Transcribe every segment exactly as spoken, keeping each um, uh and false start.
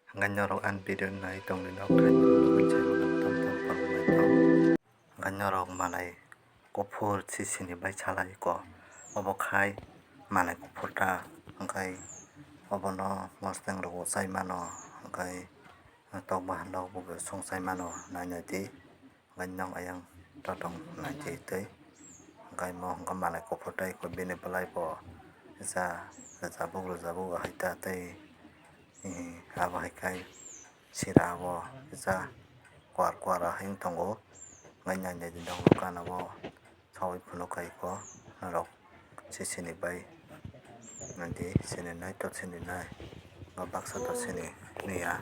Hwnkhe norok ani video nai tongdi, norok khaina bagwi sai mano tam tam phang nai tong. Hwnkhe norok manai kuphur sisini bai salai ko, obo khai manai kuphur ta, hwnkhe obono mosteng rok bo chai mano, hwnkhe tok bahan rok bo song chai mano, nai nai di. Hwnkhe nwng ayang totong nai di tei hwnkhe mo hwnkhe manai kuphur tei bini bwlai bo ja rwjabuk rwjabuk hai ta tei abo hai khai sira abo ja kuar kuar hai wng tongo. Hwnkhe nai nai di nok nukha na bo saui phunuk khai ko norok. Sisini bai nadi sini nai to sini nai, o baksa to sini niya,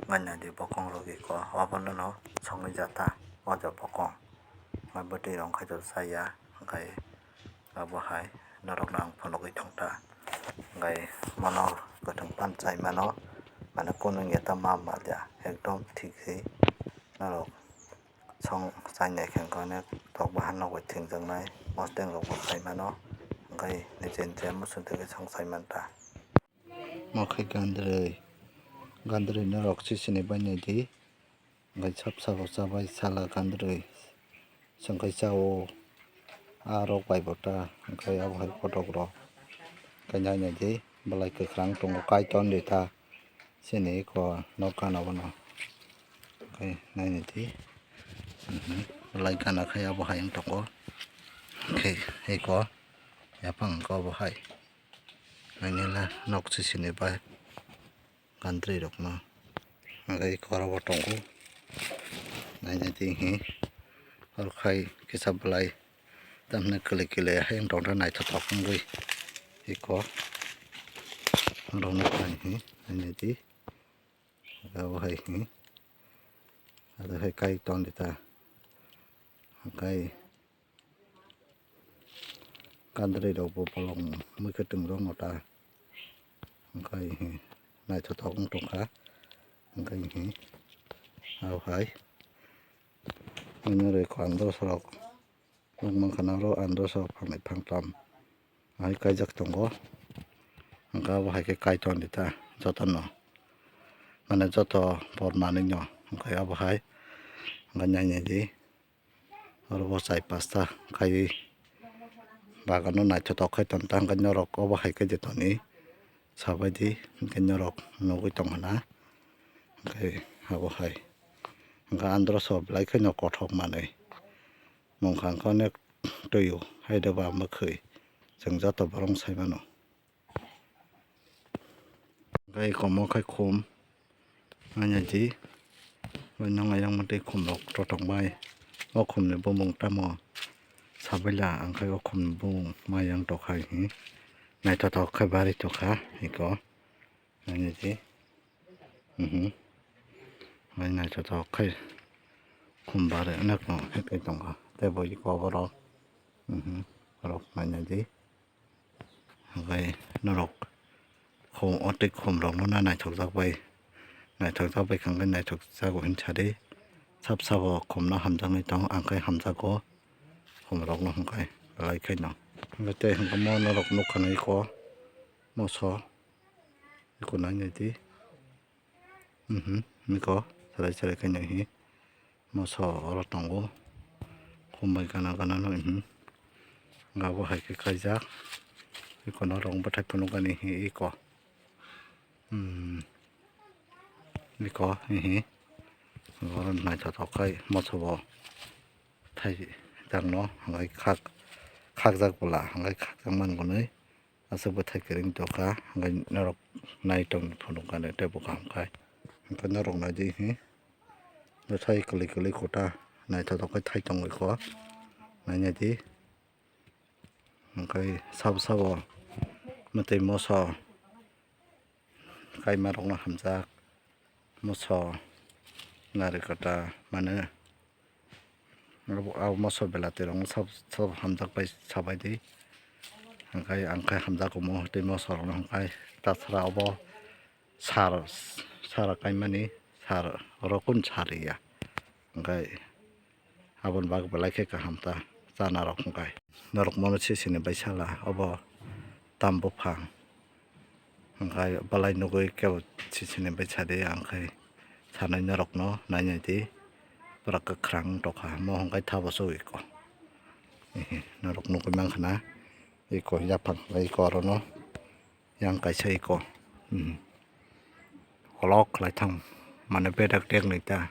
ngai nadi bokong rok iko, obono no songwi jata o jaga bokong, ngai bwtwi rok khai to chaya, hwnkhe abo hai norok no ang phunugwi thung ta, hwnkhe mono kwthwng pan chai mano, mane kunu ya ta ma mal ya, ekdom thik se norok. Song chainai khe wngkha, onek tok bahan rok bai thwngjaknai, mosteng rok bo khai mano, hwnkhe niji niji muchung twi song chai manta. Mo khe gandrwi, gandrwi norok sisini bai nai di, hwnkhe sap sabo chabai sala gandrwi, chwng khe chao, a rok bai bo ta, hwnkhe abo hai kotok rok, hwnkhe nai nai di, belai kwkhwrang tongo, kaitor ni ta. Sini eko nok gana bono. Khe naini di. Mhm. Belai gana khai abo hai wng tongo. Khe eko yaphang wngkha obo hai. Nainila nok sisini bai gandrwi rokno. Hwnkhe eko aro bo tongo. Naini di hi. Oro khai kisa belai. Tamni kwlwi kwlwi hai wng tongkha naithothok wngwi eko rwngwi phaini hinwi di abo hai hinwi ado hai kai tongdi ta kai kandrwi rokbo bolong mwkhwtwng rokno ta wngkha hinwi naithothok wng tongkha wngkha hinwi abo hai nini roi kandro sorok. Nukmankha norok androso phangnai phangtham hai kaijak tongo. Hwnkhe abo hai khe kaitor di ta jotono. Mane joto por manwino hwnkhe abo hai hwnkhe nainai di. Oro bo chai pasta khaiwi bagano naithotok khai tongta hwnkhe norok obo hai khe de toni sabai di hwnkhe norok nugwi tongkha na. Hwnkhe abo hai hwnkhe androso belai kheno kothok manwi. Mungkha wngkha onek twi o, hai de ba mwkhwi chwng joto borok sai mano. Gai komo khai khum manya di bai nang ayang mwtwi khum rok totong bai o khum ni bumung tamo sabaila ang khai o khum ni bumung mayang tokha hi naithothok khai bari tokha iko. Nainai di. Mhm. Bai naithothok khai khum barwi onekno hekwi tongkha. Tei bo iko borok. Mhm. Borok nainai di. Bai norok khum o tei khum rokno na naithokjak bai. Naithokjak bai khe hwnkhe naithokjago hinwi sa di. Sab sabo khumno hamjaknai tongo ang khai hamjago. Khum rokno hwnkhe belai khaino. Hwnkhe tei hwnkhe mo norok nukha na iko moso. Eko nainai di. Mhm, niko, serai serai khe nai hi. Moso oro tongo. Khum bai gana gana no, mhm. Abo hai khe kaijak. Eko no rong bwthai phunukani hi eko. Hmm. Eko, hi hi. Oro naithothok khai moso bo. Thai jakno, hwnkhai khak, khakjak bwla, hwnkhai khakjak man gonwi. Aswk bwthai kwrwng tongkha, hwnkhai norok nai tong phunukani tei bo kaham khai. Hwnkhai norok nai di hi, bwthai kwlwi kwlwi kwta naithothok khai thai tongwi kho, naina di. Hwnkhai sabo sabo mwtwi moso. Kaimarokno hamjak, moso, narikata, mane, abo, abo moso belatirokno sab, sab hamjak bai sabaidi. Hwnkhe ang khe hamjak omo tei mosorokno hwnkhe tatsra obo sar, sar kaimani sar, oro kunu sar ya. Hwnkhe aboni bagwi belai khe kaham ta chanarok hwnkhe. Norok mono sisini bai sala obo tam buphang. Hwnkhe belai nugwi kebo sisini bai sadi, ang khai sanai norokno nainai di. Pura kwkhrang wng tongkha, mo hwnkhe thabo se iko. Norok nugwi mankha na, iko yaphang bai iko arono yang kaisa iko. Kolok khlai thang mane bedak tek nai ta.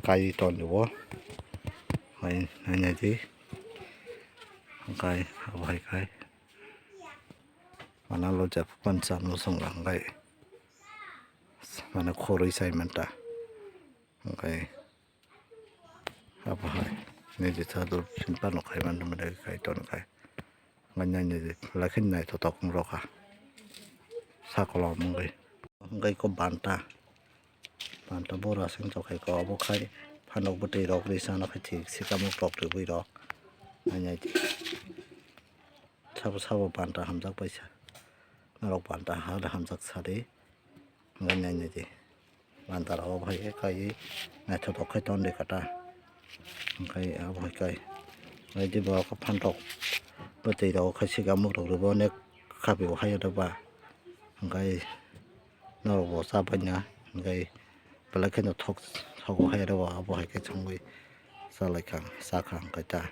Kai ton o. Hai nainai di. Kai abo hai kai. Mana lo jap pan cham no song lang kai. Mana khoroi sai man ta. Kai abo hai. Ni di ta do simpan no khai man dum kai ton kai. Ngai nai nai di. Lakhin nai to tok rokha. Sakolom wngwi. Wngwi ko banta. Banta bura seng tokhai ko obo khai phanok bwtwi rok ri sana khai thik sikamuk rok rwbwi rok. Nai nai di. Sabo sabo banta hamjak paisa. Norok banta ha hamjak sadi. Ngai nai nai di. Banta rok obo hai khe kai naithotok khai ton de kata. Hwnkhe abo hai kai. Ngai di bo phantok bwtwi rok khai sikamuk rok rwbo onek khapi bo hai rwba. Hwnkhe norok bo cha paina, hwnkhe belai kheno thok, thogo hai rw abo hai khe chongwi chalaikha, chakha hwnkhe ta.